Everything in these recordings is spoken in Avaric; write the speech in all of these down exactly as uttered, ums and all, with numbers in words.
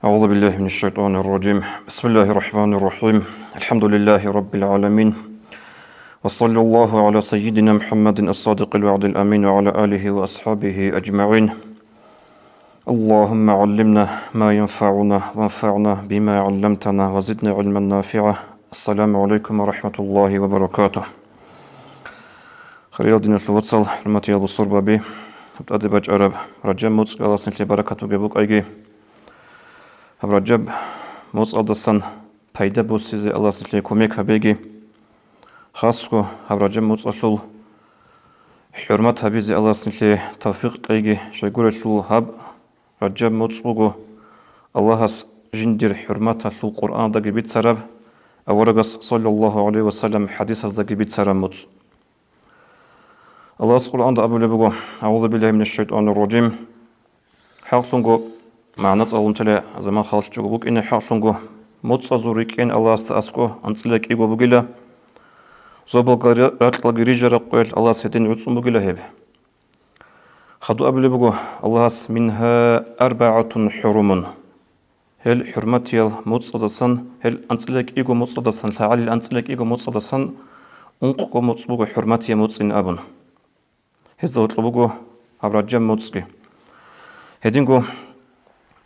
أعوذ بالله من الشيطان الرجيم. بسم الله الرحمن الرحيم. الحمد لله رب العالمين. وصلى الله على سيدنا محمد الصادق الوعد الأمين وعلى آله وأصحابه أجمعين. اللهم علمنا ما ينفعنا وانفعنا بما علمتنا وزدنا علما نافعا. السلام عليكم ورحمة الله وبركاته. Хириял диналъул вацал, хӀурматиял бусурбаби, гьаб тӀаде бачӀараб Ражаб муцӀ Аллагьас нилъее баракат бугеб букӀайги. Гьаб Ражаб муцӀалдасан пайда буссизе Аллагьас нилъее кумек гьабеги. Хасго гьаб Ражаб муцӀалъул хӀурмат гьабизе Аллагьас нилъее тавфикъ кьейги. Щайгурелъул гьаб Ражаб муцӀ буго Аллагьас жиндир хӀурматалъул Къуръаналдаги бицараб, аварагас, саллаллагьу гӀалайгьи ва саллам, хӀадисаздаги бицараб муцӀ. Аллагьас Къуръанда абулеб буго: «АгӀузу биллагьи минаш шайтӀанир ражим». ХӀакълъунго, магӀна цӀалунтала заман халчӀого букӀине, хӀакълъунго, муцӀазул рикӀкӀен Аллагьасда аскӀо анцӀила кӀиго бугила, зобалги ракьалги рижараб къоялъ Аллагьас гьедин гӀуцӀун бугила гьеб. Хадуб абулеб буго Аллагьас: «Мингьа арбагӀатун хӀурумун». Гьел хӀурматиял муцӀаздасан, гьел анцӀила кӀиго муцӀаздасан, лъагӀалил анцӀила кӀиго муцӀаздасан ункъго муцӀ буго хӀурматиял муцӀин абун. Гьезда гьоркьоб буго гьаб Ражаб муцӀги. Гьединго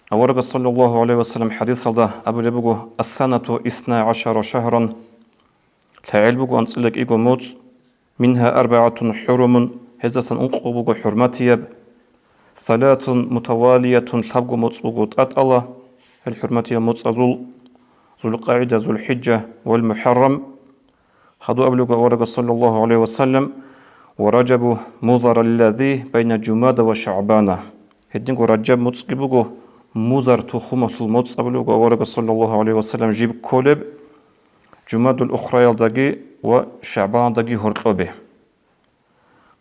аварагас, саллаллагьу гӀалайгьи ва саллам, хӀадисалда абулеб буго: «Ас-санату исна гӀашара шагьран». ЛъагӀел буго анцӀила кӀиго муцӀ, «мингьа арбагӀатун хӀурумун», гьездасан ункъго буго хӀурматияб, «саласун мутавалиятун», лъабго муцӀ буго тӀатӀала, гьел хӀурматиял муцӀазул: ЗулкъагӀида, ЗулхӀижа вал МухӀаррам. Хадуб абулеб буго аварагас, саллаллагьу гӀалайгьи ва саллам: «Ва Ражабу музараллази байна Жумада ва ШагӀбана». Гьединго Ражаб муцӀги буго Музар тухумалъул муцӀ абулеб буго аварагас, саллаллагьу гӀалайгьи ва саллам, жиб кколеб Жумадул Ухраялдаги ва ШагӀбаналдаги гьоркьобе.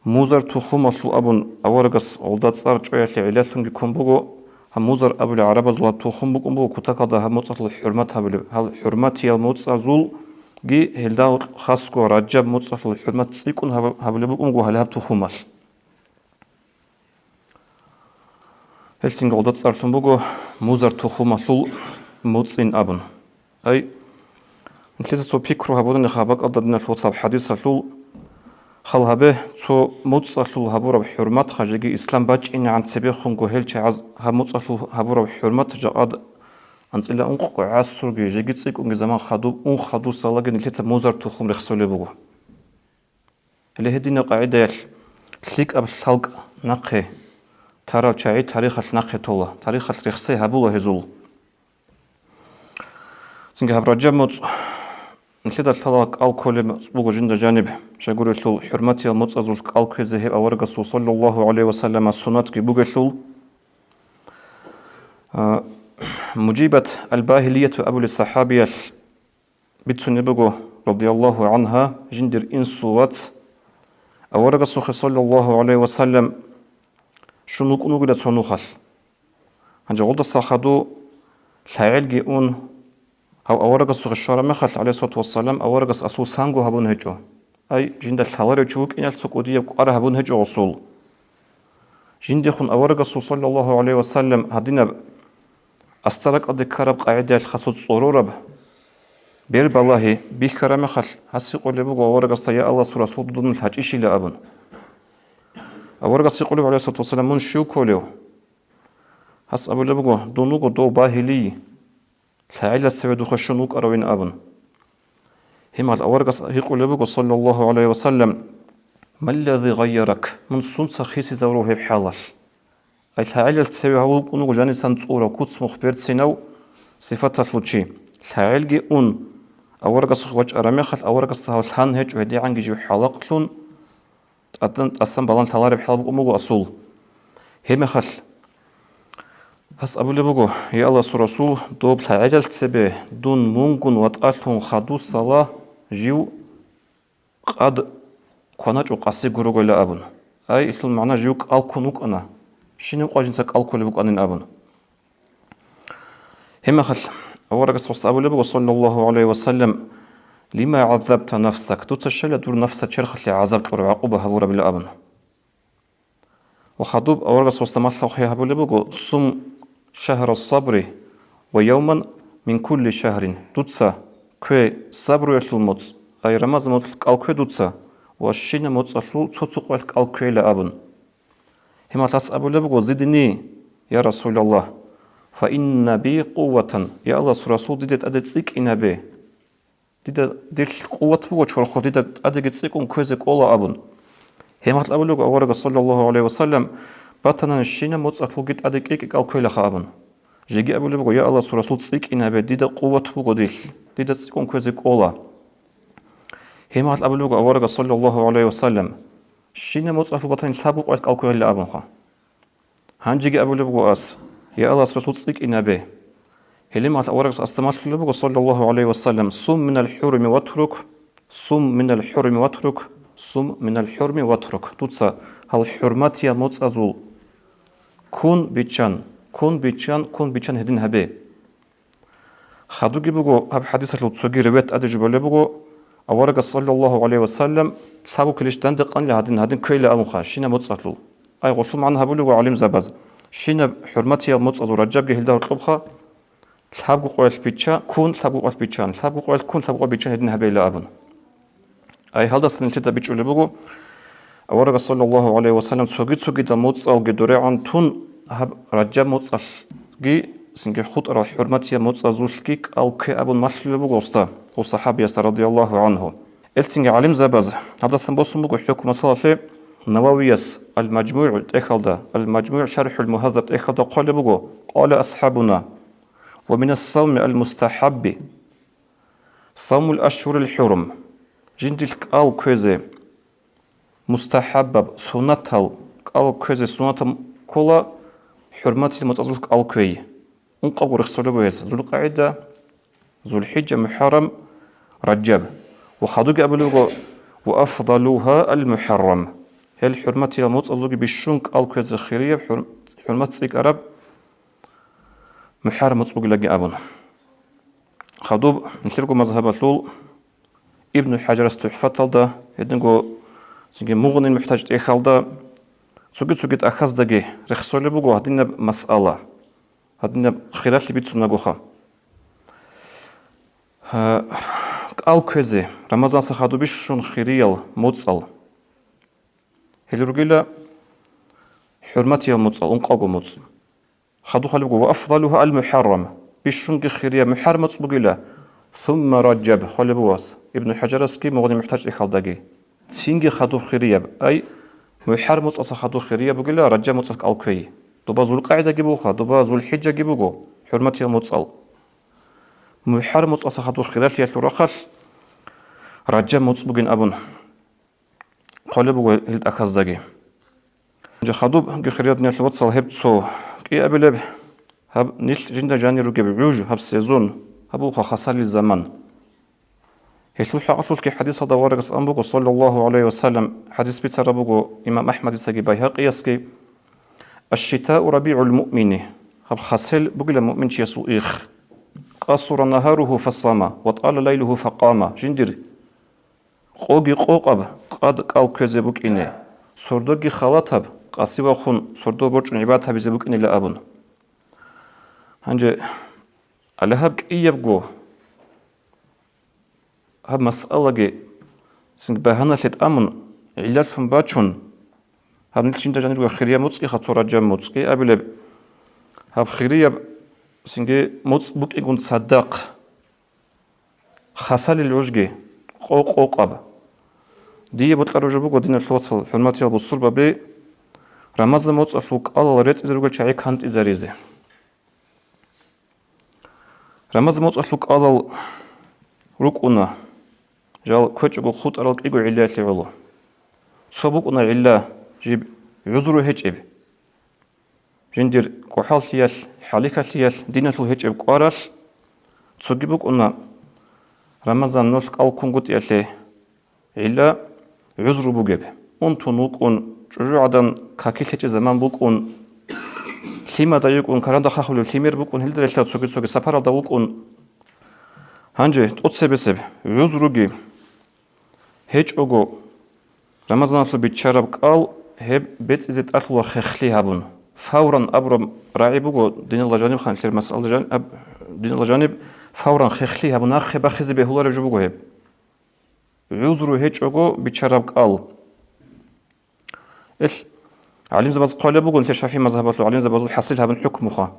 Музар тухумалъул абун аварагас гьелда цӀар чӀваялъе гӀиллалъунги ккун буго, гьаб Музар абулеб гӀарабазул гьаб тухум букӀун буго кутакалда гьаб муцӀалъул хӀурмат гьабулеб. Гьал хӀурматиял муцӀазулги гьелда хасго Ражаб муцӀалъул хӀурмат цӀикӀкӀун гьаб-, гьабулеб букӀун буго гьале гьаб тухумалъ. Гьелъинги гьелда цӀарлъун буго Музар тухумалъул муцӀин абун. Ай, нилъеца цо пикру гьабуниха бакӀалда, диналъул вацал, хӀадисалъул. Хал гьабе, цо муцӀалъул гьабураб хӀурмат, ха жеги ислам бачӀинегӀан цебехунго гьел чагӀаз гьаб муцӀалъул гьабураб хӀурмат жакъад анцӀила ункъго гӀасурги, жеги цӀикӀкӀунги заман хадуб, ун хадусалаги нилъеца Музар тухум рехсолеб буго. Гьеле гьединаб къагӀидаялъ лъикӀаб лъалкӀ нахъе тарал чагӀи тарихалъ нахъе тола, тарихалъ рехсей гьабула гьезул. Цинги гьаб Ражаб муцӀ нилъеда лъала кӀал кколеб буго жинда жаниб, щайгурелъул хӀурматиял муцӀазул кӀал кквезе гьеб аварагасул, саллаллагьу гӀалайгьи ва саллам, суннатги бугелъул. А, Мужибат аль-Багьилияту абулеб сахӀабиялъ бицунеб буго, радияллагьу гӀангьа, жиндир инсул вац аварагасухъе, саллаллагьу гӀалайгьи ва саллам, щун вукӀун вугила цо нухалъ. Гьанже гьелдаса хадуб лъагӀелги ун, гьав аварагасухъе щвараб мехалъ, гӀалайгьиссалату вассалам, аварагас асул санго гьабун гьечӀо. Ай, жинда лъаларев чи вукӀиналъ цо кӀудияб кӀвар гьабун гьечӀо гъосул. Жиндехун аварагасул, саллаллагьу гӀалайгьи ва саллам, гьадинаб астаракалде ккараб къагӀидаялъ хасго цӀорораб бер балагьи бихьараб мехалъ, гьас гьикъулеб буго аварагасда: «Я Аллагьасул Расул, дун лъачӀищила», – абун. Аварагас гьикъулеб, гӀалайгьиссалату вассалам: «Мун щив кколев?» Гьас абулеб буго: «Дун вуго дов Багьилий, лъагӀелалъ цеве духъе щун вукӀаравин», – абун. Гьеб мехалъ аварагас гьикъулеб буго, саллаллагьу гӀалайгьи ва саллам: «Маллази гъайярак? Мун сунца хисизавурав гьеб хӀалалъ?» Ай, лъагӀелалъ цеве гьав вукӀун вуго жанисан цӀурав, куц-мухъ берцинав сифаталъул чи. ЛъагӀелги ун, аварагасухъе вачӀараб мехалъ, аварагасда гьав лъан гьечӀо, гьедигӀанги жив хӀалакълъун, тӀадан тӀасан балан лъалареб хӀал букӀун буго асул. Гьеб мехалъ гьас абулеб буго: «Я Аллагьасул Расул, доб лъагӀелалъ цебе дун мунгун ватӀалъун хадусала жив къад кваначӀо къаси гурогойила», – абун. Ай, илъул магӀна: жив кӀал ккун вукӀана, щинаб къважинца кӀал кколеб букӀанин абун. Гьеб мехалъ аварагас гьесда абулеб буго, саллаллагьу гӀалайгьи ва саллам: «Лима гӀаззабта нафсак? Дуца щайила дур нафсачерхалъе гӀазаб кьураб, гӀакъуба гьабурабила?» – абун. Ва хадуб аварагас гьесда малъа-хъвей гьабулеб буго: «Сум шагьра сабри, «Ва явман мин кулли шагьрин», дуца ккве сабруялъул моцӀ, ай Рамазан моцӀалъ кӀал ккве дуца, ва щинаб моцӀалъул цо-цо къоялъ кӀал кквейила абун. Гьеб мехалъ гьас абулеб буго: «Зидни, я Расулаллагь, фа инна би къувватан», я Аллагьасул Расул, дида тӀаде цӀикӀкӀинабе. Дида, дилъ къуват буго чорхол, дида тӀадеги цӀикӀкӀун кквезе кӀола абун. Гьеб мехалъ абулеб буго аварагас, саллаллагьу гӀалайгьи ва саллам: «Батани щинаб моцӀалъулги тӀаде кӀикӀкӀин кӀал кквейилаха», абун. Жеги абулеб буго: «Я Аллагьасул Расул, цӀикӀкӀинабе, дида къуват буго дилъ, дида цӀикӀкӀун кквезе кӀола». Гьеб мехалъ абулеб буго аварагас, саллаллагьу гӀалайгьи ва саллам: «Щинаб моцӀалъул батани лъабго къоялъ кӀал кквейилила», абунха. Гьанжеги абулеб буго ас: «Я Аллагьасул Расул, цӀикӀкӀинабе». Гьеле мехалъ аварагас асда малъулеб буго, саллаллагьу гӀалайгьи ва саллам: «Сум минал хӀуруми ватрук, сум минал хӀуруми ватрук, сум минал хӀуруми ватрук». Дуца гьал хӀурматиял моцӀазул ккун биччан, ккун биччан, ккун биччан гьедин гьабе. Хадубги буго, гьаб хадисалъул цоги риваят тӀаде жубалеб буго, аварагас, саллаллагьу гӀалайгьи ва саллам, лъабго килищ данде къанила гьадин, гьадин кквейила абунха, щинаб моцӀалъул. Ай, гъолъул магӀна гьабулеб буго гӀалимзабаз: щинаб хӀурматиял моцӀазул Ражабги гьелда гьоркьобха, лъабго къоялъ бичча, ккун лъабго къоялъ биччан, лъабго къоялъ ккун лъабго къоялъ биччан гьедин гьабейила абун. Ай, гьалдаса нилъеда бичӀчӀулеб буго, аварагас, саллаллагьу гӀалайгьи ва саллам, цоги-цогидал моцӀалги дурегӀан тун, гьаб Ражаб моцӀалъги, цинги хутӀарал хӀурматиял моцӀазулъги кӀал ккве абун малъулеб буго гьесда, гьев сахӀабиясда, радияллагьу гӀангьу. Гьелцинги гӀалимзабаз гьалдасан босун буго хӀукму масалалъе, Нававияс Ал-МажмугӀ тӀехьалда, Ал-МажмугӀ шархӀул Мугьаззаб тӀехьалда хъвалеб буго: «Къала асхӀабуна: ва минас савми ал-мустахӀабби савмул ашгьурил хӀурум». Жиндилъ кӀал кквезе мустахӀаббаб, суннатал, кӀал кквезе суннатал ккола хӀурматил моцӀазулъ кӀал кквей. Ункъабго рехсолеб буго гьес: ЗулкъагӀида, ЗулхӀиджа, МухӀаррам, Ражаб. Ва хадубги абулеб буго: «Ва афдалугьа ал-МухӀаррам». Гьел хӀурматиял моцӀазулги бищун кӀал кквезе хирияб, хӀур-, хӀурмат цӀикӀкӀараб МухӀаррам моцӀ бугилаги абун. Хадуб нилъерго мазгьабалъул Ибну ХӀажарас ТухӀфаталда, гьединго цинги Мугънил МухӀтаж тӀехьалда, цоги-цоги тӀахьаздаги рехсолеб буго гьадинаб масъала, гьадинаб хиралъи бицунагоха. Гьа, кӀал кквезе Рамазанаса хадуб бищун хириял моцӀал. Гьел ругила хӀурматиял моцӀал, ункъабго моцӀ. Хадуб хъвалеб буго: «Ва афдалугьа ал-МухӀаррам», бищунги хирияб МухӀаррам моцӀ бугила, «сумма Ражаб», хъвалеб буго гьес. Ибну ХӀажарасги Мугънил МухӀтаж тӀехьалдаги. Цинги хадуб хирияб, ай, МухӀаррам моцӀалъа хадуб хирияб бугила Ражаб моцӀалъ кӀал кквей. Доба ЗулкъагӀидаги буго, доба ЗулхӀиджаги буго, хӀурматиял моцӀал. МухӀаррам моцӀалъа хадуб хиралъиялъул рахъалъ Ражаб моцӀ бугин абун хъвалеб буго гьел тӀахьаздаги. Хадубги, хириял диналъул вацал, гьеб цо кӀиабилеб, гьаб нилъ жинда жанир ругеб гӀуж, гьаб сезон, гьаб буго хасалил заман. Гьелъул хӀакъалъулъги хадисалда аварагас ан буго, саллаллагьу гӀалайгьи ва саллам, хадис бицараб буго имам АхӀмадицаги Байгьакъиясги: «Аш-шитау рабигӀул муъмини», гьаб хасел бугила муъминчиясул их. «Къасура нагьаругьу фасама, ва тӀала лайлугьу факъама», жиндир къоги къокъаб, къад кӀал кквезе букӀине, сордоги халатаб, къаси вахун сордо борчӀун гӀибадат гьабизе букӀинила абун. Гьанже, гьале гьаб кӀиябго, гьаб масъалаги цинги багьаналъе тӀамун, гӀиллалъун бачун, гьаб нилъ жинда жанирго хирияб моцӀиха цо Ражаб моцӀ кӀиабилеб, гьаб хирияб цинги моцӀ букӀигун цадахъ. Хасалил гӀужги къо-, къокъаб. Дие бокьараб жо буго, диналъул вацал, хӀурматиял бусурбаби, Рамазан моцӀалъул кӀалал рецӀизе ругел чагӀи кантӀизаризе. Рамазан моцӀалъул кӀалал рукӀуна, жал кквечӀого хутӀарал кӀиго гӀиллаялъе гӀоло. Цо букӀуна гӀилла жиб гӀузру гьечӀеб. Жиндир кӀухӀаллъиялъ, хӀалихьалъиялъ, диналъул гьечӀеб кӀваралъ, цоги букӀуна Рамазан нолъ кӀал ккунгутӀиялъе гӀилла гӀузру бугеб. Унтун вукӀун, чӀужугӀадан какилъ гьечӀеб заман букӀун, лъимада йукӀун, каранда хахулев лъимер букӀун, гьелда релълъараб цоги-цоги сапаралда вукӀун. Гьанже тӀоцебесеб гӀузруги гьечӀого, Рамазаналъул биччараб кӀал гьеб бецӀизе тӀалъула хехлъи гьабун. Фавран абураб рагӀи буго, диналда жаниб ханлъир масъалда жан-, аб-, Динал жаниб, фавран хехлъи гьабун нахъе бахизе бегьулареб жо буго гьеб. ГӀузру гьечӀого биччараб кӀал. Ил гӀалимзабаз хъвалеб буго нилъер шафигӀи мазгьабалъул гӀалимзабазул хӀасил гьабун хӀукмуха: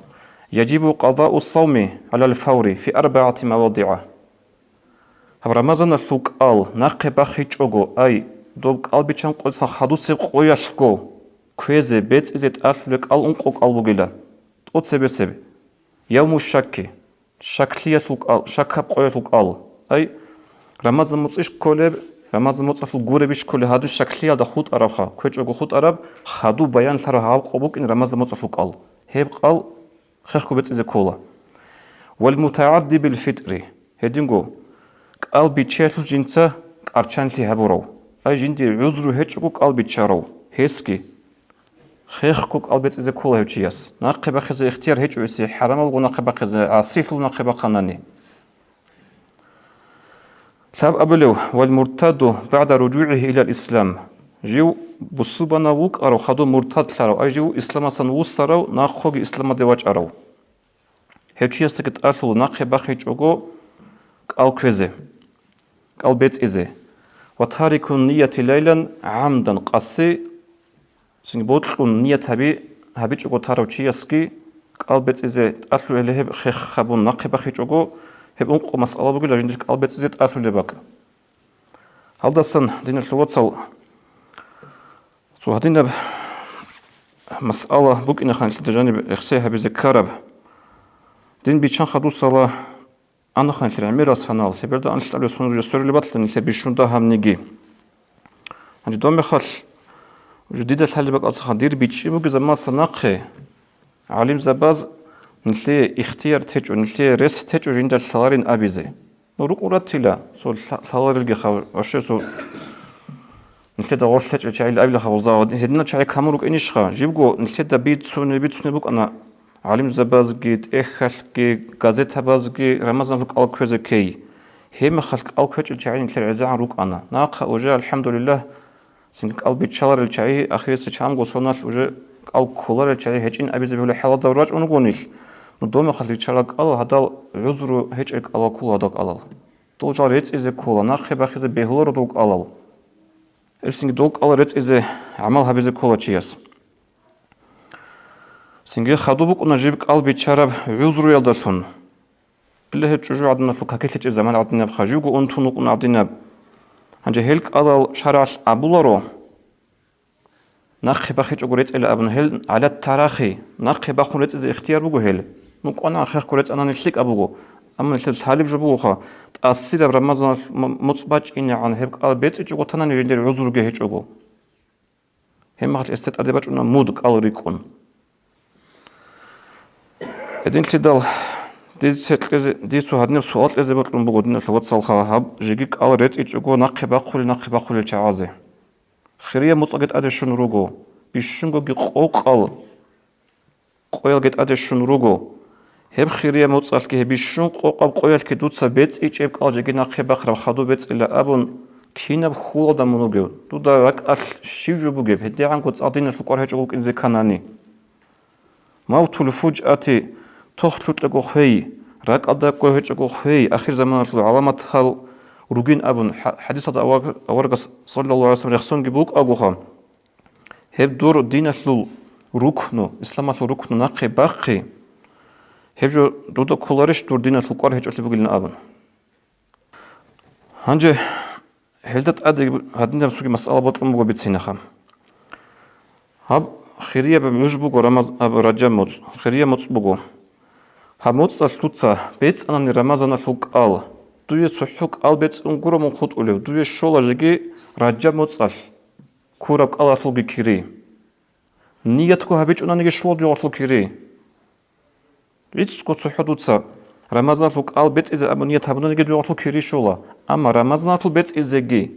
«Яжибу къазау ссавми гӀалал фаври фи арбагӀати мавадигӀа». Гьаб Рамазаналъул кӀал нахъе бахичӀого, ай, доб кӀал биччан къоцан хадусеб къоялъго кквезе, бецӀизе тӀалъулеб кӀал ункъо кӀал бугила. ТӀоцебесеб: явму шакки, шаклъиялъул кӀал, шакаб къоялъул кӀал. Ай, Рамазан моцӀищ кколеб, Рамазан моцӀалъул гуребищ кколеб гьадуй шаклъиялда хутӀарабха, кквечӀого хутӀараб, хадуб баянлъараб гьаб къо букӀин Рамазан моцӀалъул кӀал. Гьеб кӀал хехго бецӀизе ккола. Вал мутагӀадди бил фитӀри, гьединго кӀал биччаялъул жинца кӀарчанлъи гьабурав, ай жиндие гӀузру гьечӀого кӀал биччарав, гьесги хехго кӀал бецӀизе ккола гьев чияс. Нахъе бахизе ихтияр гьечӀо гьесие, хӀарамаб буго нахъе бахизе, гӀасилъул нахъе бахъанани. Лъаб абулев: «Вал муртадду багӀда руджугӀигьи илал ислам». Жив бусурбанав вукӀарав хадуб муртадлъарав, ай жив исламасан вуссарав, нахъоги исламаде вачӀарав. Гьев чиясдаги тӀалъула нахъе бахичӀого кӀал кквезе, кӀал бецӀизе. Ва тарикун нияти лайлан гӀамдан къаси, цинги бокьун ният гьаби-, гьабичӀого тарав чиясги кӀал бецӀизе тӀалъугьила гьеб хех гьабун нахъе бахичӀого, гьеб ункъо масъала бугила жиндир кӀал бецӀизе тӀалъулеб бакӀ. Гьалдасан, диналъул вацал, цо гьадинаб масъала букӀинахъан нилъеда жаниб рехсей гьабизе ккараб. Дин биччан хадусала анахъан нилъер гӀемерал санал, лъеберда анлъабилеб сон жо сверулеб батила нилъер бищун дагьабниги. Гьанже доб мехалъ, уже дида лъалеб бакӀалдасан дир бичӀчӀи бугеб заманалдаса нахъе, гӀалимзабаз нилъее ихтияр течӀо, нилъее рес течӀо жинда лъаларин абизе. Ну, рукъун ратила, цо лъа-, лъаларилги хав-, вообще цо нилъеда гъорлъ лъечӀел чагӀил абилаха гъоза, гьединал чагӀи камун рукӀинищха? Жибго нилъеда бицуне-бицуне букӀана гӀалимзабазги, тӀехьалъги, газетабазги Рамазаналъул кӀал кквезе ккей. Гьеб мехалъ кӀал кквечӀел чагӀи нилъер гӀезегӀан рукӀана. Нахъа уже, алхӀамдулиллагь, цинги кӀал биччаларел чагӀи, ахирисеб чанго соналъ уже кӀал кколарел чагӀи гьечӀин абизе бегьулеб хӀалалда рачӀун руго нилъ. Ну, доб мехалъ риччарал кӀалал гьадал гӀузру гьечӀел кӀалал ккола гьадал кӀалал. Дол жал рецӀизе ккола, нахъе бахизе бегьуларо дол кӀалал. Гьелъинги дол кӀалал рецӀизе гӀамал гьабизе ккола чияс. Цинги хадуб букӀуна жиб кӀал биччараб гӀузруялдалъун. Ила гьеб чӀужугӀаданалъул какилъ гьечӀеб заман гӀадинабха, живго унтун вукӀун гӀадинаб. Гьанже гьел кӀалал шаргӀалъ абуларо, нахъе бахичӀого рецӀила абун, гьел гӀалат тарахи, нахъе бахун рецӀизе ихтияр буго гьел. Ну, кӀванагӀан хехго рецӀанани лъикӀаб буго. Амма нилъер лъалеб жо бугоха, тӀасираб Рамазаналъ м-, моцӀ бачӀинегӀан гьеб кӀал бецӀичӀого танани жиндир гӀузруги гьечӀого. Гьеб мехалъ гьесда тӀаде бачӀуна муд кӀал рикӀкӀун. Гьединлъидал дица кьезе, дица гьадинаб суал кьезе бокьун буго, диналъул вацалха, гьаб жеги кӀал рецӀичӀого нахъе бахъулел, нахъе бахъулел чагӀазе. Хирияб моцӀалги тӀаде щун руго, бищунгоги къокъал къоялги тӀаде щун руго. Гьеб хирияб моцӀалъги, гьеб бищун къокъаб къоялъги дуца бецӀичӀеб кӀал жеги нахъе бахъараб хадуб бецӀила абун, кинаб хьулалда мун вугев? Дуда ракӀалъ щив жо бугеб? ГьедигӀанго цӀакъ диналъул кӀвар гьечӀого вукӀине кканани. Мавтул фужати, тохлъукьего хвей, ракӀалда кӀвар гьечӀого хвей, ахирзаманалъул гӀаламатал ругин абун, хӀа-, хӀадисалда авар-, аварагас, саллаллагьу гӀалайгьи вассалам, рехсонги букӀагоха. Гьеб дур диналъул рукну, исламалъул рукну нахъе бахъи, гьеб жо дуда кколарищ дур диналъул кӀвар гьечӀолъи бугилан абун. Гьанже гьелда тӀаде гьадинаб цоги масъала бокьун буго бицинаха. Гьаб хирияб гӀуж буго Рамаз-, аб-, Ражаб моцӀ, хирияб моцӀ буго. Гьаб моцӀалъ дуца бецӀанани Рамазаналъул кӀал, дуе цохӀо кӀал бецӀун гуро мун хутӀулев, дуе щола жеги Ражаб моцӀалъ ккураб кӀалалъулги кири. Ниятго гьабичӀунаниги щола дуе гъорлъул кири. ГӀицӀго цохӀо дуца Рамазаналъул кӀал бецӀизе абун ният гьабунаниги дуе гъорлъул кири щола. Амма Рамазаналъул бецӀизеги,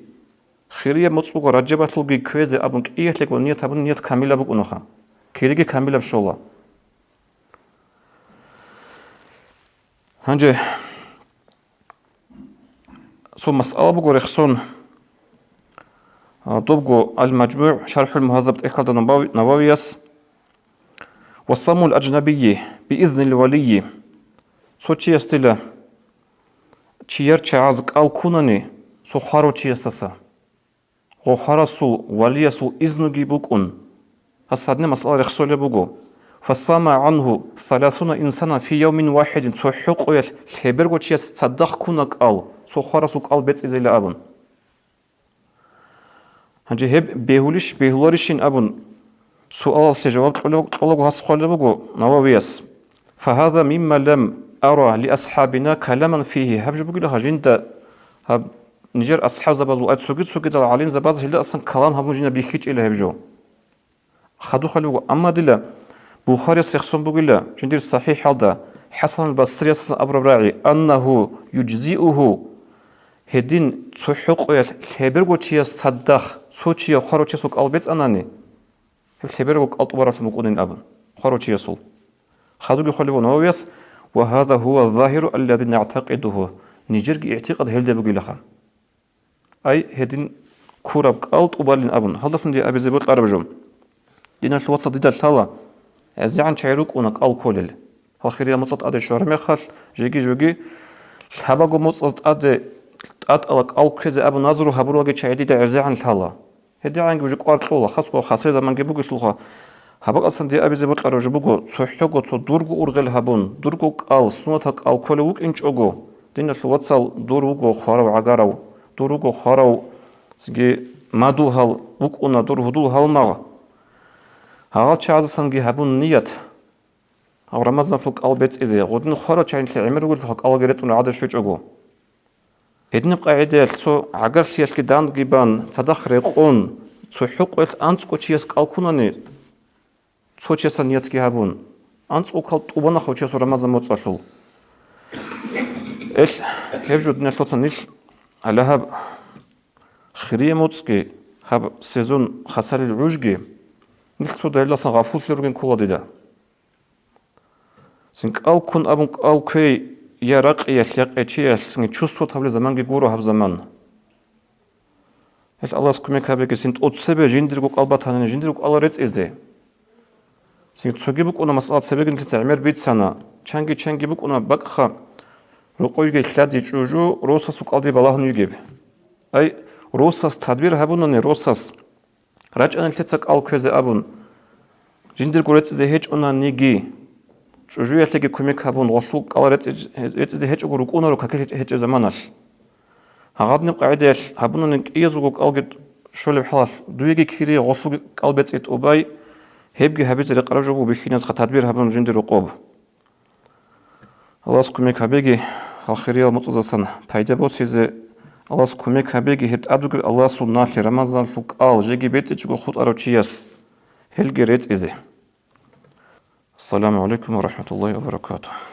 хирияб моцӀ буго Ражабалъулги кквезе абун кӀиялъего ният гьабун ният камилаб букӀунаха. Кириги камилаб щола. Гьанже цо масъала буго рехсон, а, добго Ал-МажмугӀ, ШархӀул Мугьаззаб тӀехьалда Навави-, Нававияс: «Ва савмул аджнабийи би изнил валийи». Цо чиясдила чияр чагӀаз кӀал ккунани цо хварав чиясдаса, гъо хварасул валиясул изнуги букӀун, гьас гьадинаб масъала рехсолеб буго: «Фасама гӀангьу саласуна инсана фи явмин вахидин», цо хӀукъуялъ лъеберго чияс цадахъ ккуна кӀал, цо хварасул кӀал бецӀизейилан абун. Гьанже гьеб бегьулищ, бегьуларищин абун, суалалъе жаваб кьола-, кьолаго гьас хъвалеб буго Нававияс: «Фагьаза мимма лам ара ли асхӀабина каламан фигьи», гьаб жо бугилаха жинда гьаб нижер асхӀабзабазул, ай цоги-цогидал гӀалимзабаз гьелдасан калам гьабун жинда бихьичӀила гьеб жо. Хадуб хъвалеб буго, амма дила Бухарияс рехсон бугила жиндир СахӀихӀалда ХӀасанул Басриясасан абураб рагӀи: «Аннагьу южзиугьу», гьедин цо хӀукъуялъ лъеберго чияс цадахъ цо чияв хварав чиясул кӀал бецӀанани, гьеб лъеберго кӀал тӀубараблъун букӀунин абун, хварав чиясул. Хадубги хъвалеб буго Нававияс: «Ва гьаза гьува загьиру аллази нагӀтакъидугьу», нижерги игӀтикъад гьелда бугилаха. Ай, гьедин ккураб кӀал тӀубалин абун, гьалдалъун дие абизе бокьараб жо. Диналъул вацал, дида лъала, гӀезегӀан чагӀи рукӀуна кӀал кколел. Гьал хириял моцӀал тӀаде щвараб мехалъ, жеги-жоги лъабаго моцӀаз тӀаде тӀатӀала кӀал кквезе абун назру гьабуралги чагӀи дида гӀезегӀан лъала. ГьедигӀанги уже кӀвар кьола, хасго хасре заманги бугелъулха. Гьаб бакӀалдасан дие абизе бокьараб жо буго, цохӀого цо дурго ургъел гьабун, дурго кӀал, суннатал кӀал кколев вукӀинчӀого, диналъул вацал, дур вуго хварав гӀагарав, дур вуго хварав, цинги мадугьал вукӀуна дур гьудул гьалмагъ. Гьагъал чагӀаздасанги гьабун ният, гьав Рамазаналъул кӀал бецӀизе, гъодин хварав чагӀи нилъее гӀемер ругелъулха кӀалги рецӀун гӀадаб щвечӀого. Гьединаб къагӀидаялъ цо гӀагарлъиялъги данги бан, цадахъ рекъон, цо хӀукъуялъ анцӀго чияс кӀал ккунани, цо чиясда ниятги гьабун, анцӀго кӀал тӀубанахъав чиясул Рамазан моцӀалъул. Эл, гьеб жо, диналъул вацал, нилъ гьале гьаб хирие моцӀги, гьаб сезон хасарил гӀужги, нилъ цо далилалдасан гъафуллъи ругин ккола дида. Цин кӀал ккун абун кӀал кквей я ракъиялъ, я къечиялъ, цинги чувствовать гьабулеб заманги гуро гьаб заман. Гьел Аллагьас кумек гьабеги, цин тӀоцебе жиндирго кӀал батани, жиндирго кӀал рецӀизе. Цин цоги букӀуна масъала, цебеги нилъеца гӀемер бицана, чанги-чанги букӀуна бакӀха рокъовеги лъади чӀужу росасул кӀалде балагьун йигеб. Ай, росас тадбир гьабунани, росас рачӀана нилъеца кӀал кквезе абун, жиндирго рецӀизе гьечӀонаниги, чӀужуялъеги кумек гьабун, гъолъул кӀал рецӀи-, рецӀизе гьечӀого рукӀунаро какил гьечӀеб заманалъ. Гьагъадинаб къагӀидаялъ гьабунани кӀиязулго кӀалги щолеб хӀалалъ, дуеги кири гъолъулги кӀал бецӀи тӀубай, гьебги гьабизе рекъараб жо буго бихьиназха тадбир гьабун жиндир рокъоб. Аллагьас кумек гьабеги, гьал хириял моцӀаздасан пайда босизе, Аллагьас кумек гьабеги, гьеб тӀад бугеб Аллагьасул налъи, Рамазаналъул кӀал жеги бецӀичӀого хутӀарав чияс, гьелги рецӀизе. Ассаламу гӀалайкум ва рахӀматуллагьи ва баракатугь.